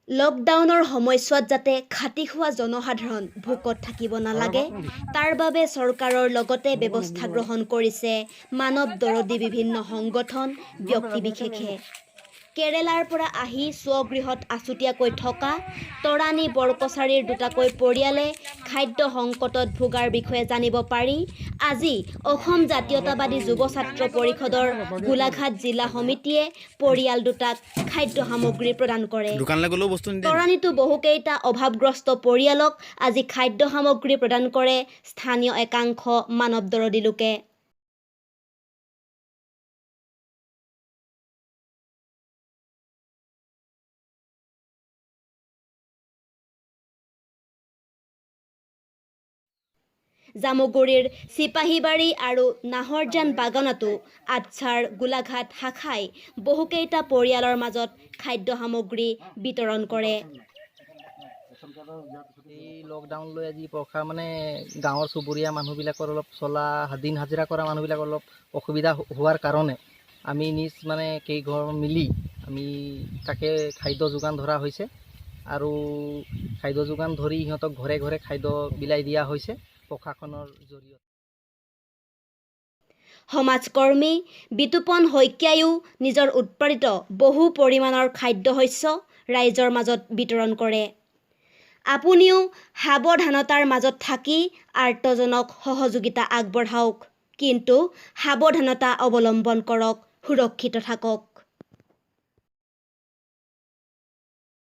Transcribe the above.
লকডাউনৰ সময়ছোৱাত যাতে খাটি খোৱা জনসাধাৰণ ভোকত থাকিব নালাগে, তাৰ বাবে চৰকাৰৰ লগতে ব্যৱস্থা গ্ৰহণ কৰিছে মানৱ দৰদী বিভিন্ন সংগঠন, ব্যক্তিবিশেষে। কেৰেলাৰ পৰা আহি স্বগৃহত আছুতীয়াকৈ থকা তৰাণী বৰকছাৰীৰ দুটাকৈ পৰিয়ালে খাদ্য সংকটত ভোগাৰ বিষয়ে জানিব পাৰি আজি অসম জাতীয়তাবাদী যুৱ ছাত্ৰ পৰিষদৰ গোলাঘাট জিলা সমিতিয়ে পৰিয়াল দুটাক খাদ্য সামগ্ৰী প্ৰদান কৰে। দোকানলৈ গ'লেও বস্তু নিদিয়ে। তৰাণীতো বহুকেইটা অভাৱগ্ৰস্ত পৰিয়ালক আজি খাদ্য সামগ্ৰী প্ৰদান কৰে স্থানীয় একাংশ মানৱ দৰদী লোকে। জামুগুৰিৰ চিপাহীবাৰী আৰু নাহৰজান বাগানতো আটছাৰ গোলাঘাট শাখাই বহুকেইটা পৰিয়ালৰ মাজত খাদ্য সামগ্ৰী বিতৰণ কৰে। এই লকডাউন লৈ আজি পৰসা মানে গাঁৱৰ চুবুৰীয়া মানুহবিলাকৰ অলপ চলা, দিন হাজিৰা কৰা মানুহবিলাকৰ অলপ অসুবিধা হোৱাৰ কাৰণে আমি নিজ মানে কেইঘৰ মিলি আমি তাকে খাদ্য যোগান ধৰা হৈছে আৰু খাদ্য যোগান ধৰি সিহঁতক ঘৰে ঘৰে খাদ্য বিলাই দিয়া হৈছে প্ৰশাসনৰ জৰিয়তে। সমাজকৰ্মী বিতুপন শইকীয়াইও নিজৰ উৎপাদিত বহু পৰিমাণৰ খাদ্যশস্য ৰাইজৰ মাজত বিতৰণ কৰে। আপুনিও সাৱধানতাৰ মাজত থাকি আৰ্তজনক সহযোগিতা আগবঢ়াওক, কিন্তু সাৱধানতা অৱলম্বন কৰক, সুৰক্ষিত থাকক।